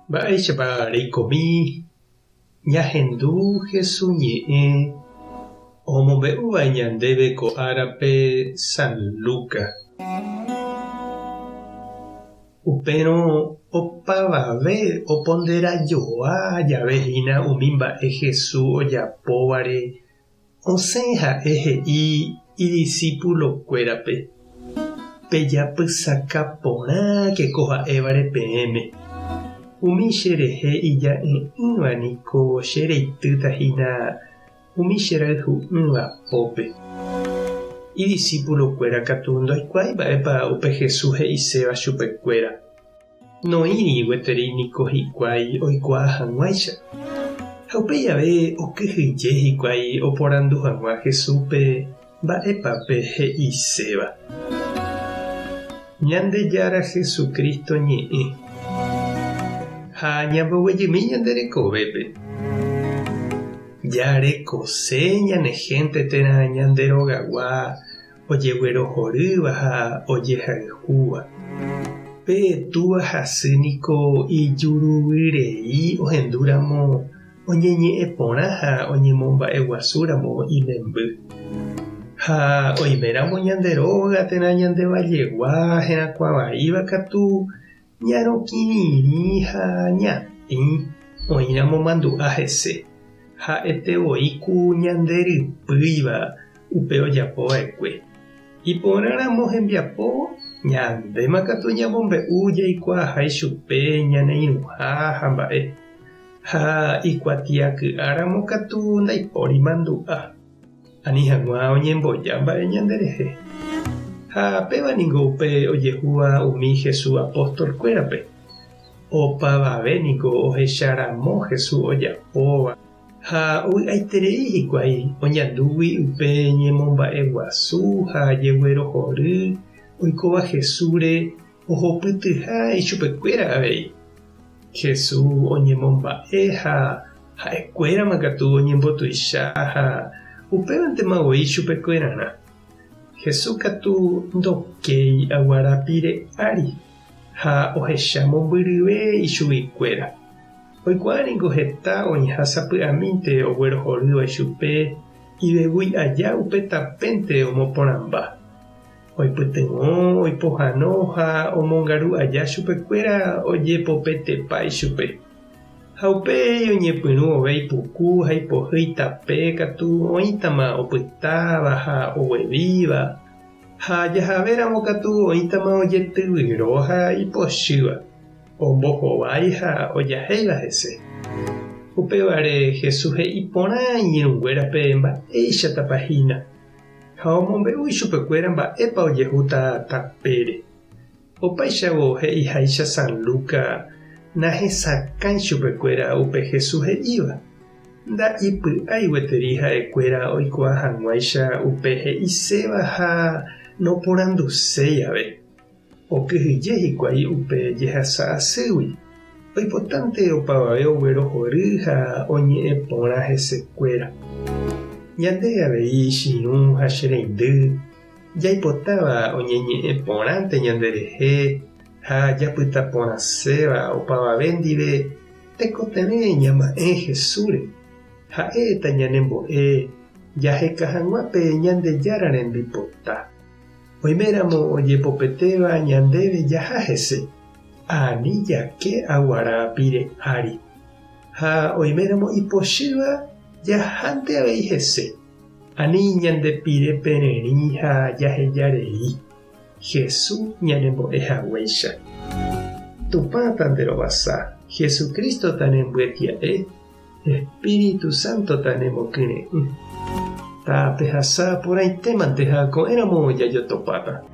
Mba'éichapa reikomi ñahendu Hesu ñe'ẽ omombe'úva ñandéve ko árape San Lucas. Upérõ opavave oponderajoa jave hína umi mba'e Hesu ojapóvare Osẽ ha'e he'i idisipulokuérape, Pejapysaka porãke ko ha'évare peẽme. Umi che rehe ija'e'ỹva niko che reitýta hína umi che rayhu'ỹva pópe. Idisipulokuéra katu ndoikuaái mba'épa upe Jesús he'iséva chupekuéra. Noĩri gueteri niko hikuái oikuaa hag̃uáicha. Ha upéi ave okyhyje hikuái oporandu hag̃ua Jesúspe mba'épa pe he'iséva. Ñandejára Jesucristo ñe'ẽ. Ha ñamboguejymi ñande rekovépe. Jarekose ñane hénte térã ñande rogagua ojeguerohorýva ha ojehayhúva. Pe túva hasy niko ijuruvyrei ohendúramo oñeñe'ẽ porã ha oñemomba'eguasúramo imemby. Ha oiméramo ñande róga térã ñande vallegua herakuã vaíva katu ñarokĩrirĩ ha ñatĩ oĩramo mandu'a hese, ha'ete voi ku ñande rypýiva upe ojapo va'ekue. Iporãramo hembiapo, ñandéma katu ñamombe'u jaikuaaha ichupe ñane irũha ha mba'e. Ha ikuatiaky'áramo katu ndaipóri mandu'a, ani hag̃ua oñemboja mba'e ñanderehe. Ha péva ningo upe ojehúva umi Jesús apóstolkuérape. Opavave niko ohecharamo Jesús ojapóva. Ha ovy'aiterei hikuái oñandúgui upe ñemomba'eguasu ha jeguerohory oikóva Jesúsre ohopytyha ichupekuéra avei. Jesús oñemomba'e ha ha'ekuérama katu oñembotuicha ha upévantema voi ichupekuerarã. Jesús katu ndokéi aguara pire ári ha ohecha mombyryve ichuguikuéra. Oikuaa ningo heta oĩha sapy'amínte oguerohorýva ichupe ivevúi aja upe tapénte omoporãmba. Oipytyvõ, oipohãno ha omongaru aja chupekuéra ojepopetepa ichupe. Ha upéi oñepyrũ ove ipuku ha ipohýi tape katu oĩtama opytáva ha oguevíva, ha jahavéramo katu oĩtama ojetyvyro ha ipochýva. Ombohovái ha ojahéiva hese. Upévare Jesús he'i porã iñirũnguérape mba'éichatapa hína, ha omombe'u ichupekuéra mba'épa ojehúta tapére. Opáichavo he'iháicha San Lucas nahesakãi chupekuéra upe Jesús he'íva, nda'ipy'ái gueteri ha'ekuéra oikuaa hag̃uáicha upe he'iséva ha noporanduséi ave. Okyhyje hikuái upe jehasa asýgui, oipotánte opavave oguerohory ha oñe'ẽ porã hesekuéra. Ñande avei chirũ ha che reindy, jaipotáva oñeñe'ẽ porãnte ñanderehe ha japyta porãséva opavave ndive tekotevẽ ñama'ẽ Jesúsre, ha'e tañanembo'e jaheka hag̃ua pe Ñandejára rembipota. Oiméramo ojepopetéva ñandéve jaha hese, ani jake aguara pire ári. Ha oiméramo ipochýva jahánte avei hese, ani ñande pire pererĩ ha jaheja rei, Jesús ñanembo'e haguéicha. Tupã tanderovasa, Jesucristo tanembyetia'e, Espíritu Santo tanemokyre'ỹ. Tapehasa porãitémante ha ko'ẽramo jajotopáta.